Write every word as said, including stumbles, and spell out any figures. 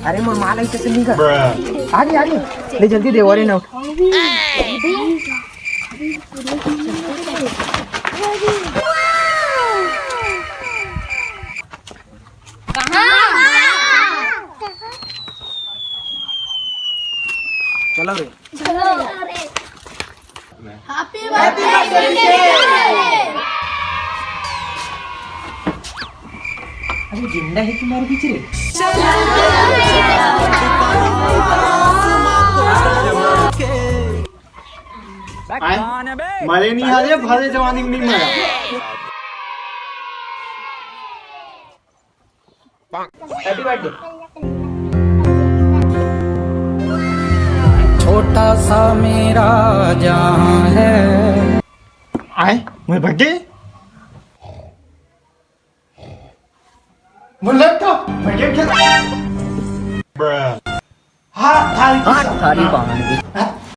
अरे मोर माँ लाई कैसे लिखा? आ रही, आ रही। ले जल्दी दे, अरे नोट। चलो रे। अरे झंडा है तुम्हारे पीछे रे। आए? मरे नहीं आ रहे, भले जवानी में नहीं मरा। छोटा सा मेरा जहां है। आए, मैं बर्थडे। वो लड़का, मैं गेम खेल। हाँ, थारी हाँ, थारी हाँ।